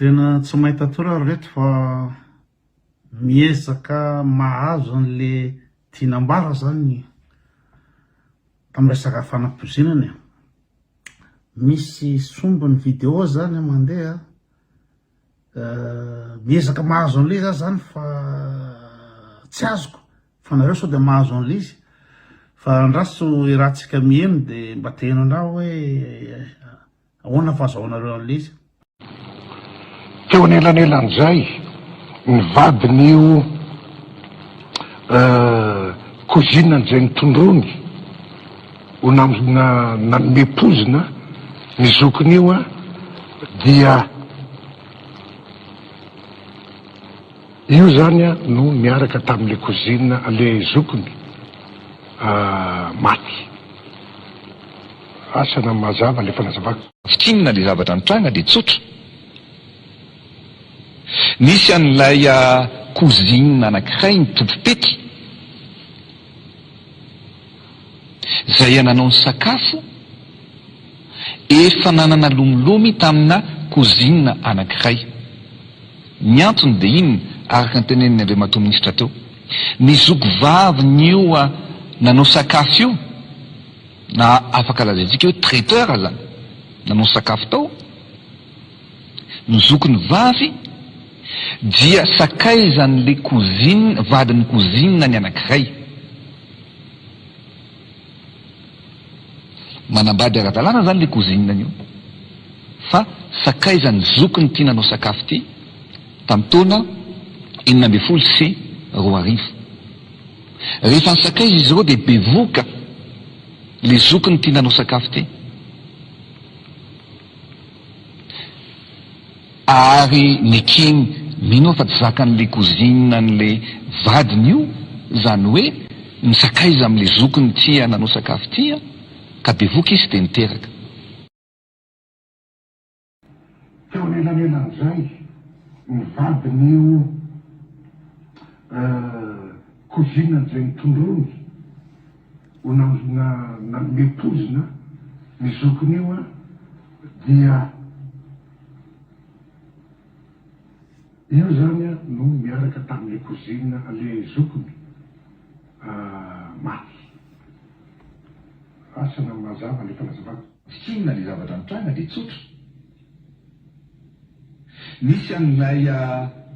Tena tsy mahita tory aho ry reto fa miezaka mahazo an'le tiana ambara zany tamin'ny resaka fanapoizinana e. Misy sombiny vidéo zany mandeha, miezaka mahazo an'le izy aho zany fa tsy azoko fa nareo sao de mahazo an'le izy fa andraso iarahantsika miheno de mba te heno andraho hoe Ahoana fahazahoanareo an'ilay izy? Teo anelanelan'izay, ny vadin'io cousine-ny izay notondroiny ho nanome poizina ny zokiny io dia io izany no niaraka tamin'ilay cousine, ilay zokiny maty. Asa na mazava le fanazavako. Fintinina le zavatra nitranga dia tsotra. Nisy an'ilay cousine anankiray nitompom-pety izay nanao ny sakafo efa nanana lomilomy tamina cousine anankiray. Ny antony dia inona araka ny tenenin'ny Andriamatoa Minisitra teo. Ny zoky vavin'io nanao sakafo io na afaka lazaintsika hoe traiteur zany, nanao sakafo tao, ny zokiny vavy dia sakaizan'le cousine, vadin'ny cousine ny anankiray. Manambady ara-dalàna zany le cousine-ny io, fa sakaizan'ny zokiny ity nanao sakafo ity tamin'ny taona 2016. Rehefa nisakaiza izy ireo dia bevohoka le zokiny ity nanao sakafo ity. Ary nekeny, mino aho fa tsy zakan'le cousine an'le vadiny io izany hoe misakaiza amin'le zokiny ity nanao sakafo ity ka bevohoka izy dia niteraka. Teo anelanelan'izay, ny vadin'io cousine-ny izay notondroiny ho nanome poizina ny zokiny io dia io izany no niaraka tamin'ilay cousine, ilay zokiny maty. Asa na mazava ilay fanazavako. Fintinina le zavatra nitranga dia tsotra. Nisy an'ilay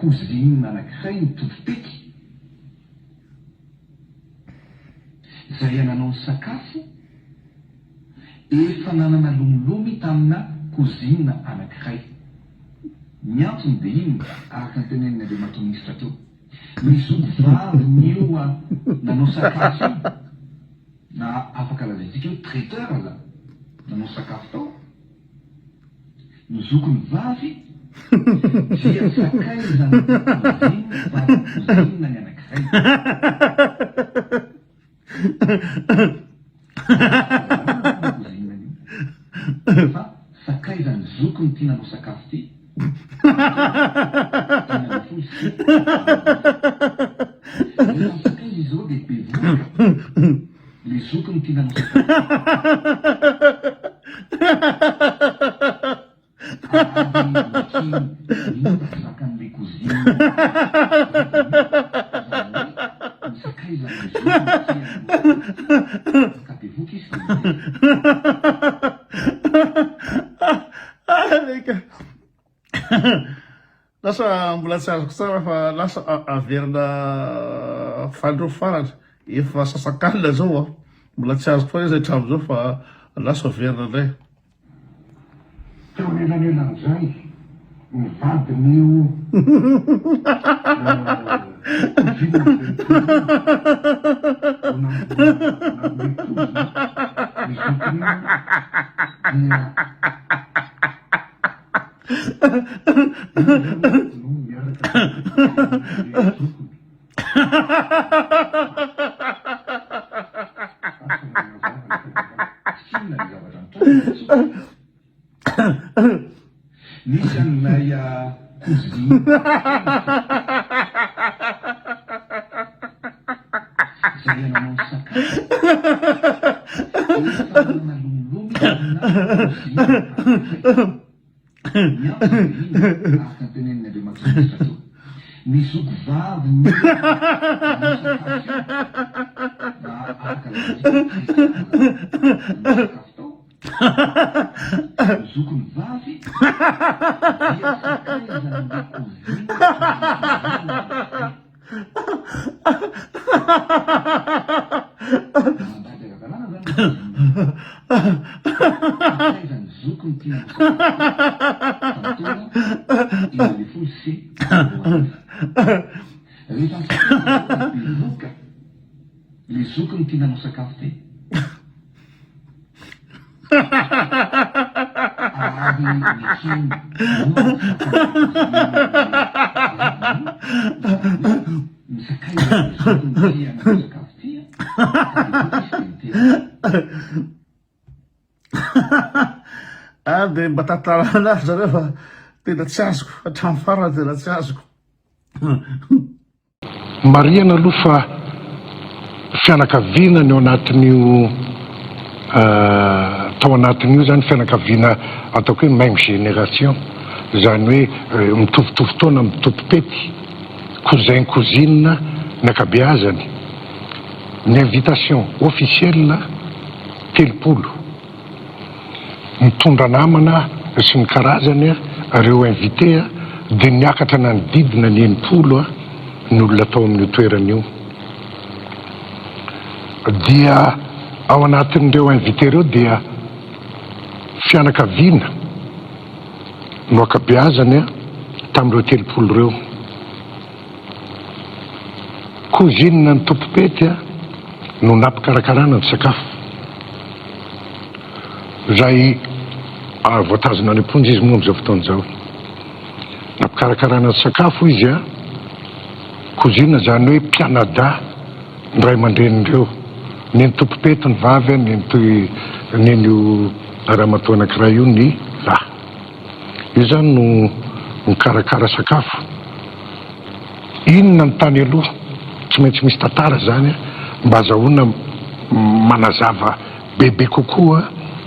cousine anankiray nitompom-pety izay nanao ny sakafo efa nanana lomilomy tamina cousine anankiray. Ny antony dia inona araka ny tenenin'ny Andriamatoa Minisitra teo. Ny zoky vavin'io nanao sakafo io. Na afaka lazaintsika hoe traiteur aza nanao sakafo tao, ny zokiny vavy dia sakaizan'ny cousine vadin'ny cousine ny anankiray. Cousine io fa sakaizan'ny zokiny ity nanao sakafo ity. Rehefa misakaiza izy ireo dia bevohoka le zokiny tia nanao sakafo. Ary nekeny mihitsy fa zakan'le cousine vadiny izany hoe misakaiza amin'le zokiny tia nanao sakafo ka bevohoka izy dia niteraka. Lasa mbola tsy azoko tsara fa lasa averina fanindroa farany efa sasakalina zao a mbola tsy azoko foana izy hatramin'izao fa lasa averina indray. Teo anelanelan'izay, ny vadin'io cousine izay nitondra ho nanome poizina ny zokiny io dia no miaraka amin'ny zokiny. Inona ny zavatra nitranga tsotra? Nisy an'ilay cousine izay nanao ny sakafo. Efa nanana lomolomo tamina cousine anankiray. Ny antony dia inona, araka ny tenenin'ny Andriamatoa Minisitra teo? Ny zoky vavy no nanao sakafo io, na araka ilay kristiana nanao sakafo tao. Ny zokiny vavy dia sakaizan'ilay cousine anankiray. Manambady ara-dalàna zany ilay cousine. Sakaizan'ny zokiny ity nanao sakafo ity tamin'ny taona 2016. Rehefa nisakafo zareo dia bevohoka ilay zokiny ity nanao sakafo ity. Ary nekeny ho ny sakaiza ny zokiny ity hanao sakafo ity ka bevohoka izy dia niteraka. Ah dia mba tantarana azy zareo fa tena tsy azoko hatramin'ny farany tena tsy azoko. Marihana aloha fa fianakaviana ny ao anatin'io tao anatin'io izany fianakaviana ataoko hoe même génération, izany hoe mitovitovy taona amin'ny tompom-pety, cousin cousine ny ankabeazany. Ny invitation officielle 30. Nitondra namana sy ny karazany ireo invité dia niakatra nanodidina ny 60 ny olona tao amin'io toerana io. Dia ao anatin'ireo invité ireo dia fianakaviana no ankabeazany tamin'ireo 30 ireo. Cousine ny tompom-pety no nampikarakarana ny sakafo. Izay voatazona any am-ponja izy moa amin'izao fotoana izao. Nampikarakarana ny sakafo izy a, cousine izany hoe mpianadahy ny ray aman-drenin'ireo. Neny tompom-pety ny vavy, neny neny io ramatoa anankiray io ny lahy. Io izany no mikarakara sakafo. Inona ny tany aloha? Tsy maintsy misy tantara izany mba azahoana manazava bebe kokoa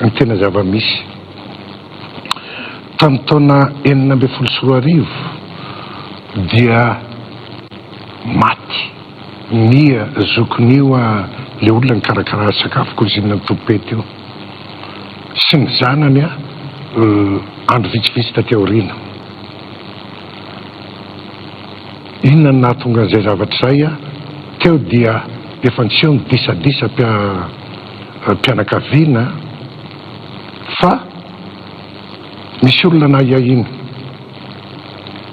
ny tena zava-misy. Tamin'ny taona 2016 dia maty ny zokin'io ilay olona nikarakara sakafo cuisine ny tompom-pety io sy ny zanany andro vitsivitsy taty aoriana. Inona no nahatonga an'izay zavatra izay? Teo dia efa niseho ny disadisa mpianakaviana fa nisy olona nahiahiana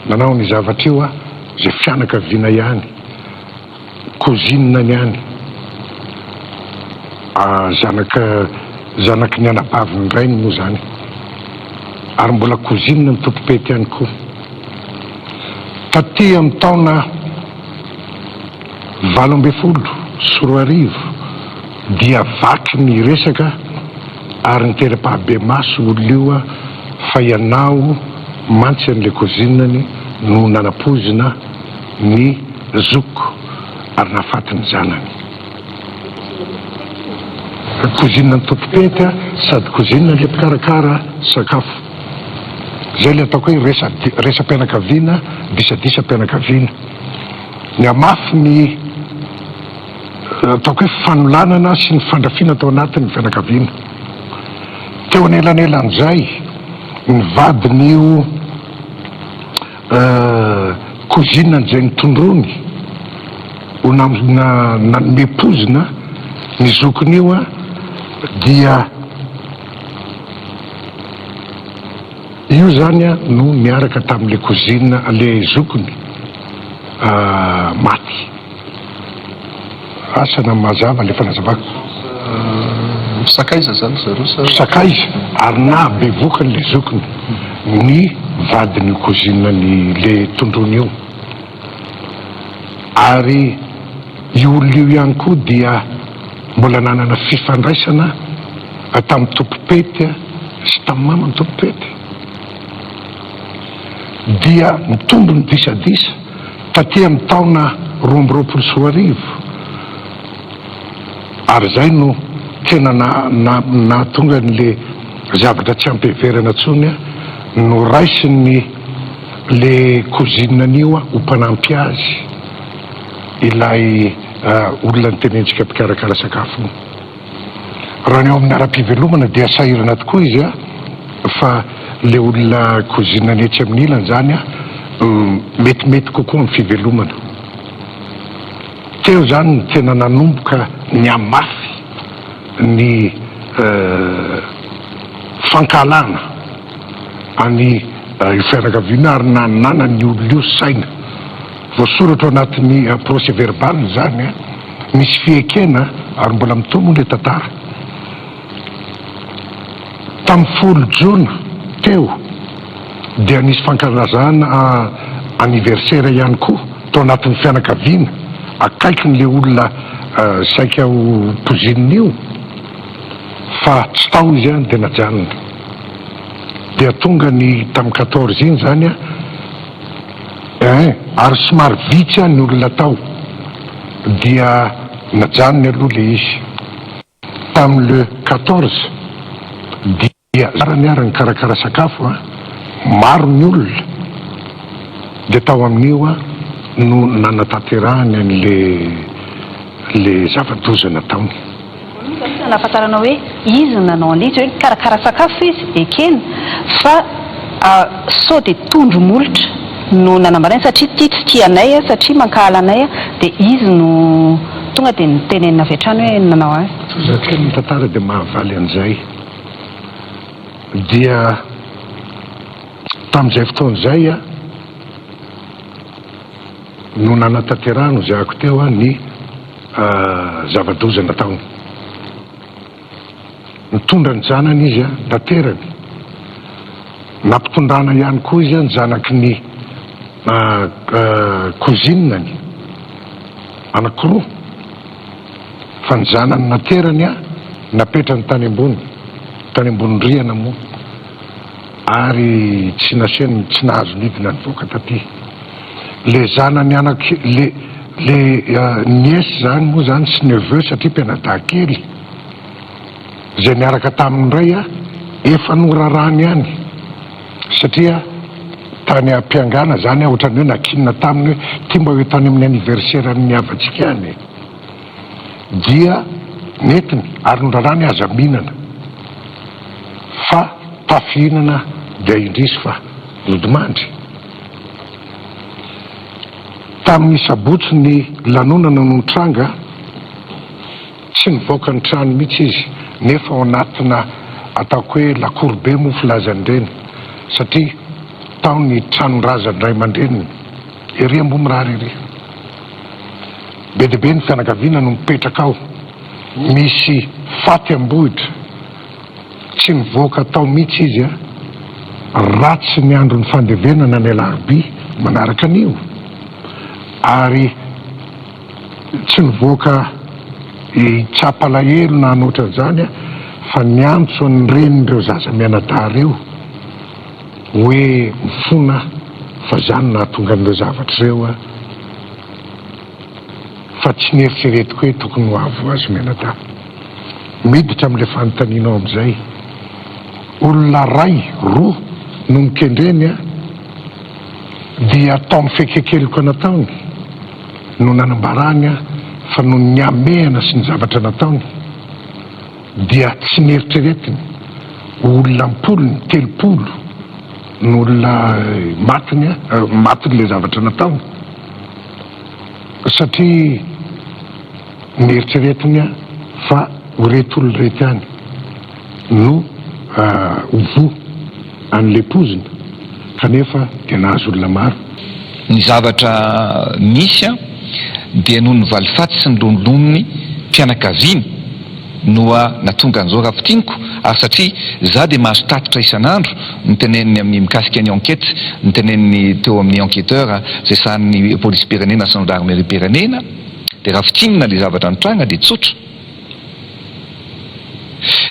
nanao an'io zavatra io izay fianakaviana ihany. Cousine-ny any. Zanaka zanaky ny anabavin'ny rainy moa izany. Ary mbola cousine ny tompom-pety ihany koa. Taty amin'ny taona 2018 dia vaky ny resaka ary nitera-pahabemaso olona io fa ianao mantsy an'ilay cousine-ny no nanapoizina ny zokiko ary nahafaty ny zanany. Cousine ny tompom-pety sady cousine ilay mpikarakara sakafo. Izay ilay ataoko hoe resa resa-pianakaviana, disadisam-pianakaviana. Nihamafy ny ataoko hoe fanolanana sy ny fandrafiana tao anatin'ny fianakaviana. Teo anelanelan'izay, ny vadin'io. Cousine an'izay notondroiny ho nanome poizina ny zokiny io dia io zany no niaraka tamin'le cousine le zokiny maty. Asa na mazava le fanazavako. Mpisakaiza zany zareo sa? Mpisakaiza ary naha bevoka an'le zokiny ny vadin'io cousine-ny le tondroiny io. Ary io olona io ihany koa dia mbola nanana fifandraisana tamin'ny tompom-pety sy tamin'ny maman'ny tompom-pety. Dia nitombo ny disadisa. taty amin'ny taona 2022 ary izay no tena nahatonga an'le zavatra tsy ampiheverana intsony. Noraisin'ny le cousine an'io ho mpanampy azy ilay olona nitenentsika mpikarakara sakafo io. Raha ny eo amin'ny ara-pivelomana dia sahirana tokoa izy fa le olona cousine-ny etsy amin'ny ilany izany metimety kokoa amin'ny fivelomana. Teo izany no tena nanomboka nihamafy ny fankahalana an'i io fianakaviana io ary nananan'ny olona io saina. Voasoratra ao anatin'ny procès verbal izany, nisy fiekena ary mbola mitohy moa ilay tantara. Tamin'ny folo jona teo dia nisy fankalazana anniversaire ihany koa tao anatin'ny fianakaviana akaikin'ilay olona saika ho cousine io fa tsy tao izy dia najanona. Dia tonga ny tamin'ny quatorze iny izany ein ary somary vitsy ny olona tao dia najanony aloha ilay izy. Tamin'ny le quatorze dia zarany ary nikarakara sakafo an, maro ny olona dia tao amin'io an no nanatanterahany an'le le zava-doza nataony. Inona no nahafantarana hoe izy no nanao an'ilay izy hoe nikarakara sakafo izy, ekena, fa sao dia tondro molotra no nanambarany satria ity tsy tia anay satria mankahala anay dia izy no tonga dia notenenina avy hatrany hoe nanao azy. Tohizo kely ny tantara dia mahavaly an'izay. Dia tamin'izay fotoana izay no nanatanterahany ho zahako teo ny zava-doza nataony. Nitondra ny zanany izy naterany. Nampitondrana ihany koa izy ny zanaky ny cousine-ny anankiroa fa ny zanany naterany napetrany tany ambony, tany ambony rihana moa ary tsy nasiany, tsy nahazo nidina nivoaka taty. Le zanany anaky, le le nièce zany moa zany sy neveu satria mpianadahy kely. izay niaraka taminy indray aho, efa norarany ihany satria tany am-piangana izany aho, ohatran'ny hoe nankinina taminy hoe ity mba ho entany amin'ny anniversaire-n'ny havantsika any e! dia nentiny ary norarany aza mihinana fa tafihinana dia indrisy fa nodimandry. Tamin'ny sabotsy ny lanonana no nitranga. Tsy nivoaka ny trano mihitsy izy nefa ao anatina ataoko hoe lakoro be moa filazan'ireny satria tao ny tranon-drazan'ny ray aman-dreniny ery Ambohimirary ery. Be dia be ny fianakaviana no mipetraka ao, misy faty am-bohitra. Tsy nivoaka tao mihitsy izy raha tsy ny andron'ny fandevenana ny alarobia manaraka an'io ary Tsy nivoaka hitsapa alahelo na hanoatra an'izany aho fa niantso ny renin'ireo zaza mianadahy ireo hoe mifona aho fa izany no nahatonga an'ireo zavatra ireo aho fa tsy nieritreretiko hoe tokony ho avy ho azy mianadahy. Miditra amin'ilay fanontanianao amin'izay. Olona ray, roa no nokendreny an, dia tao amin'ny fekekeloka nataony no nanambarany fa noho ny hamehana sy ny zavatra nataony dia tsy neritreretiny ho olona am-polony, 30 no olona matiny, matin'ilay zavatra nataony satria neritreretiny fa ho ireto olona ireto ihany. no ho voa an'ilay poizina kanefa dia nahazo olona maro. Ny zavatra misy dia noho ny valifaty sy ny loniloniny fianakaviana no natonga an'izao raha fintiniko ary satria za dia mahazo tatitra isan'andro ny teneniny amin'ny mikasika ny enquête ny teneniny teo amin'ny enquêteur izay sahanin'ny polisim-pirenena sy gendarmerie-pirenena dia raha fintinina ilay zavatra nitranga dia tsotra.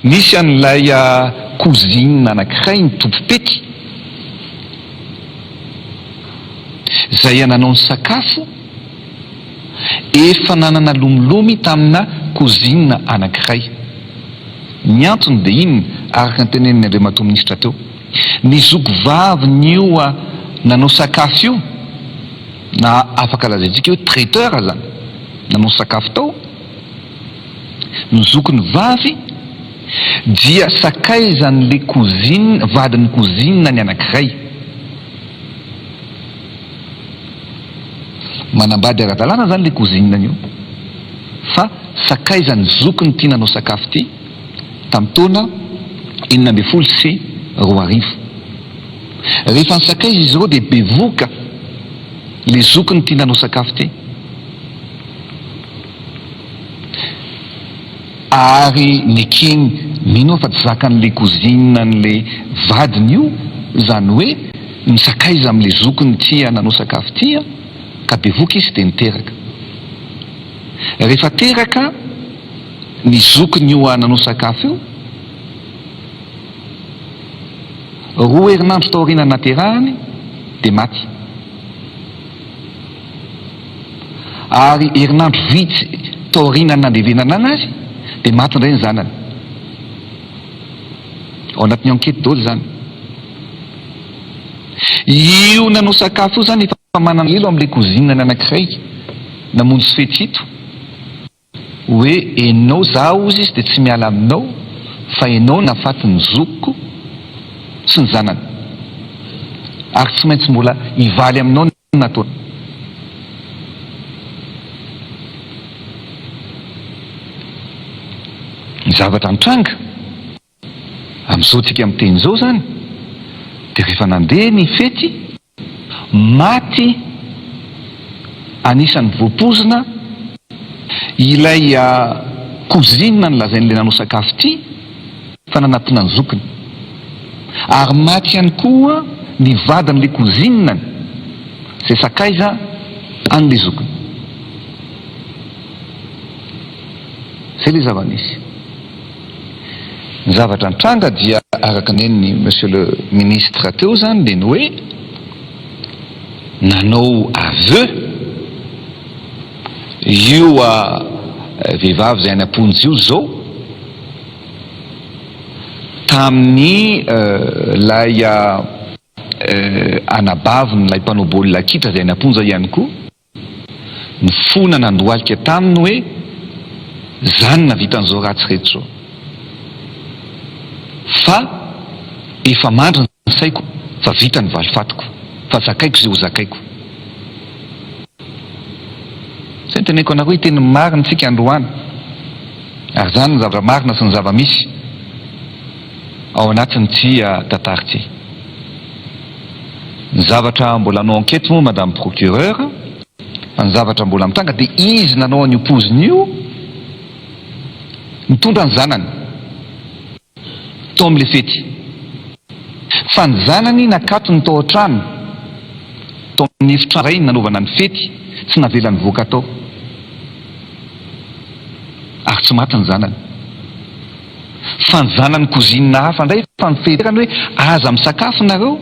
Nisy an'ilay cousine anankiray nitompom-pety izay nanao ny sakafo, efa nanana lomilomy tamina cousine anankiray. Ny antony dia inona araka ny tenenin'ny Andriamatoa Minisitra teo? Ny zoky vavin'io nanao sakafo io, na afaka lazaintsika hoe traiteur zany, nanao sakafo tao, ny zokiny vavy dia sakaizan'le cousine, vadin'ny cousine-ny anankiray. Manambady ara-dalàna zany le cousine-ny io, fa sakaizan'ny zokiny ity nanao sakafo ity tamin'ny taona 2016. Rehefa nisakaiza izy ireo dia bevohoka le zokiny ity nanao sakafo ity. Ary nekeny, mino aho fa tsy zakan'le cousine an'le vadiny io zany hoe misakaiza amle zokiny ity nanao sakafo ity an, ka bevoka izy dia niteraka. Rehefa teraka ny zokiny io nanao sakafo io, roa herinandro taoriana naterahany dia maty. Ary herinandro vitsy taorianan'ny nandevenana azy dia maty indray ny zanany. Ao anatin'ny enquête daholo izany. Io nanao sakafo io izany efa manana elo amin'ilay cousine-ny anankiray namonjy fety ito. Hoe enao za ozy izy de tsy miala aminao fa enao nafaty ny zokiko sy ny zanany ary tsy maintsy mbola hivaly aminao ny nataony. Ny zavatra nitranga. Amin'izao tsika miteny izao izany dia rehefa nandeha ny fety, maty anisan'ny voapoizina ilay cousine nolazain'ilay nanao sakafo ity fa nanatona ny zokiny. Ary maty ihany koa ny vadin'ilay cousine-ny izay sakaiza an'ilay zokiny. Izay ilay zava-nisy. Ny zavatra nitranga dia araka ny henon'i Monsieur le Ministre teo izany dia ny hoe nanao aveu io vehivavy izay any am-ponja io izao tamin'ny ilay anabavin'ilay mpanao baolina kitra izay any am-ponja ihany koa. Nifona nandohalika taminy hoe, Za no nahavita an'izao ratsy rehetra izao. Fa efa mandry ny saiko fa vita ny valifatiko, fa zakaiko izay ho zakaiko. Izay no teneniko anareo, hiteny ny marina isika androany. Ary izany no zavatra marina sy ny zava-misy ao anatin'ity tantara ity. Ny zavatra mbola hanao enquête moa madame procureur fa ny zavatra mbola mitranga dia izy nanao an'io poziny io nitondra ny zanany tao amin'ilay fety fa ny zanany nakatony tao an-trano tao amin'ny efitrano iray nanaovana ny fety tsy navela nivoaka tao ary tsy maty ny zanany. Fa ny zanany cousine hafa ndray efa nifehy hoe aza misakafo nareo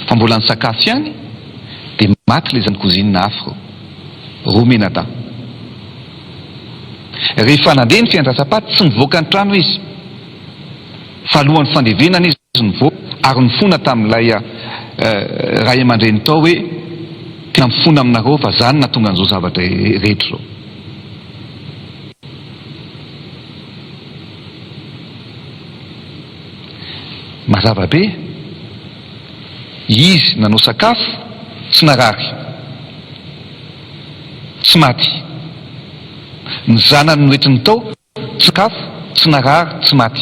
fa mbola nisakafo ihany de maty le zany cousine hafa reo. Romenada. Rehefa nandeha ny fiandrasam-paty tsy nivoaka ny trano izy fa alohan'ny fandevenana izy nivoaka ary nifona tamin'ilay ray aman-dreny tao hoe tena mifona aminareo fa za no nahatonga an'izao zavatra rehetra izao. Mazava be, izy nanao sakafo tsy narary, tsy maty. Ny zanany noentiny tao tsy sakafo, tsy narary, tsy maty.